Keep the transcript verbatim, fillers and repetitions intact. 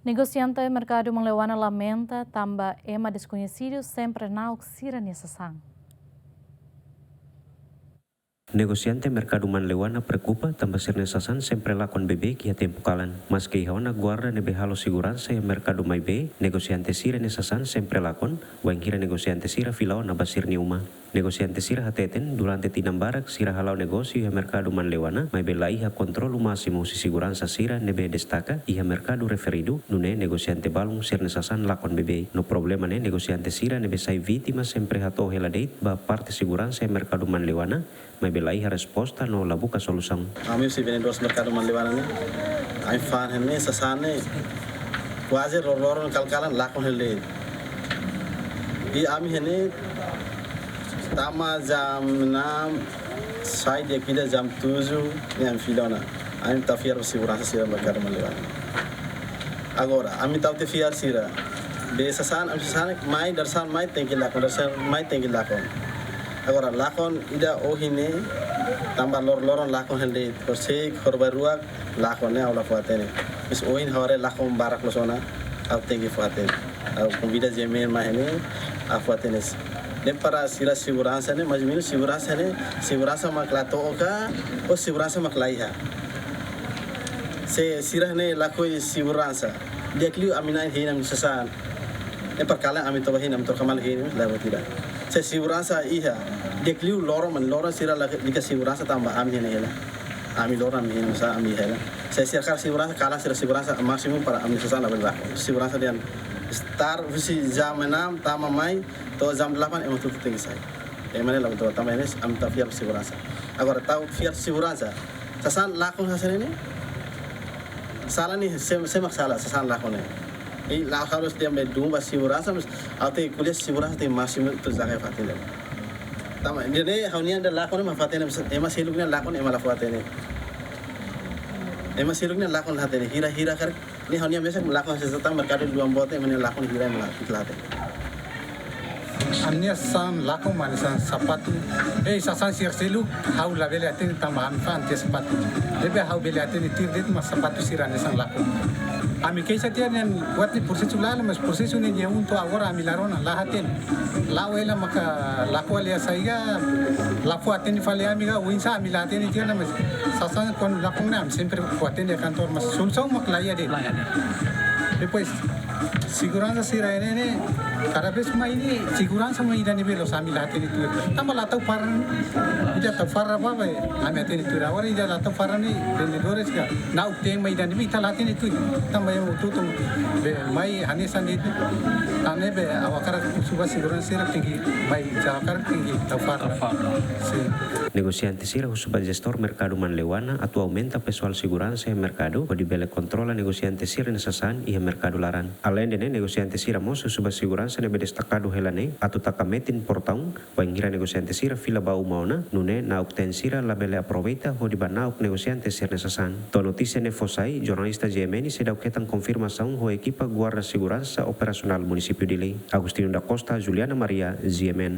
Negosiante merkadu Manleuana lamenta tanba ema deskoñesidu sempre na'ok sira-nia sasán. Negosiante merkadu Manleuana preokupa tanba sira-nia sasán sempre lakon beibeik iha tempu kalan. Maske iha ona guarda ne'ebé halo seguransa iha merkadu maibé, negosiante sira-nia sasán sempre lakon, wainhira negosiante sira fila ona ba sira-nia uma. Negosiante sira hateten, durante tinan barak sira hala'o negósiu iha merkadu Manleuana, maibé la iha kontrolu másimu husi seguransa sira ne'ebé destaka iha merkadu referidu, nune'e negosiante balun sira-nia sasán lakon beibeik. No problema ne'e negosiante sira ne'ebé sai vítima sempre hato'o hela de'it ba parte seguransa iha merkadu Manleuana, maibé la iha resposta no la buka solusaun. Ami husi vendedores merkadu Manleuana ne'e, ami fa'an ne'e sasán ne'e kuaze loroloron kalan-kalan lakon hela de'it. I ami ne'e tama jam enam, sai di'ak ida jam tujuh, ne'e ami fila ona. Ami tau fiar ba seguransa sira merkadu Manleuana. Agora, ami tau tiha fiar sira. Be sasán, ami sasán mai, dadeer-saan mai tenke lakon, dadeer-saan mai tenke lakon. Agora, lakon ida ohin ne'e, tanba loroloron lakon hela de'it, horisehik, horibainruak, lakon ne'e ha'u la fó-hatene. Mas ohin ha'u haree lakon barak loos ona, ha'u tenke fó-hatene. Ha'u konvida G M N mai ne'e, ha'u fó-hatene. Ne'e para sira seguransa ne'e, mais ou menus seguransa ne'e, seguransa mak la to'o ka, ou seguransa mak la iha. Se sira ne'e lakohi seguransa, di'ak liu ami na'in hein ami sasán. Ne'e para kalan ami toba hein, ami troka malu hein, la buat ida. Se seguransa iha, di'ak liu loron, mak loron sira la, lalika seguransa tanba ami hein hela. Ami loron ami hein, sasán ami hela. Se sira hakarak seguransa, kalan sira seguransa másimu para ami sasán labele lakon. Seguransa dehan start husi jam enam tama mai, to'o jam delapan ema hotu tenke sai. Ema ne'e labele toba tanba ne'e ami tau fiar seguransa. Agora tau fiar seguransa. Sasán lakon hanesan ne'e. Sala ne'e sé, sé mak sala, sasán lakon ne'e. I la harus dehan be dun ba seguransa, mas ha'u tenke ko'alia seguransa tenke másimu atu jaga fatin. Tanba ne'e ha'u-nian dehan lakon ne'e ema fó-hatene, ema seluk nian lakon ema la fó-hatene. Ema seluk nian lakon hatene, hira-hira karik, ne'e ha'u-nian mesak lakon sasán merkadu luan bote, ema ne'e lakon hira ema la, la hatene. Ami-nia sasán lakon mak hanesan sapatu. Eh, sasán sira seluk, ha'u labele hatene tanba ami fa'an tiha sapatu. Ne'ebé ha'u bele hatene tuir de'it mak sapatu sira hanesan lakon. Ami keixa tiha ne'e buat ne'e prosesu la'o, mas prosesu ne'e nia un to'o agora ami la rona, la hatene. La'o hela maka lakon hela saida, la fó-hatene fali ami ka, oinsá ami la hatene tiha ona, mas sasán kuandu lakon ne'e ami sempre fó-hatene kantor, mas solusaun mak la iha de'it. La iha de'it. Depois, seguransa sira ne'e, ne'e, kada vez mai ne'e, seguransa mai ida ne'ebé loos ami la hatene tuir. Tanba la tau fa'an, ida tau fa'an ba, ba, ami hatene tuir. Agora ida la tau fa'an ne'e, vendedores ka, na'ok-teen mai ida ne'ebé ita la hatene tuir. Tanba ema hotu-hotu, be, mai hanesan de'it. Tan ne'ebé, ha'u hakarak husu ba seguransa sira tenke, mai, ha'u hakarak tenke tau fa'an. Tau fa'an. Sin. Negosiante sira husu ba jestór merkadu Manleuana atu aumenta pesoál seguransa iha merkadu, hodi bele kontrola negosiante sira-nia sasán iha merkadu laran. Aleinde ne'e, negosiante sira mós husu ba seguransa ne'ebé destakadu hela ne'e atu taka metin portaun, wainhira negosiante sira fila ba uma ona, nune'e na'ok-teen sira labele aproveita hodi bá na'ok negosiante sira-nia sasán. To'o notísia ne'e fó sai, jornalista G M N seidauk hetan konfirmasaun ho ekipa Guarda Seguransa Operasionál Munisípiu Dili. Agostinho da Costa, Juliana Maria, G M N.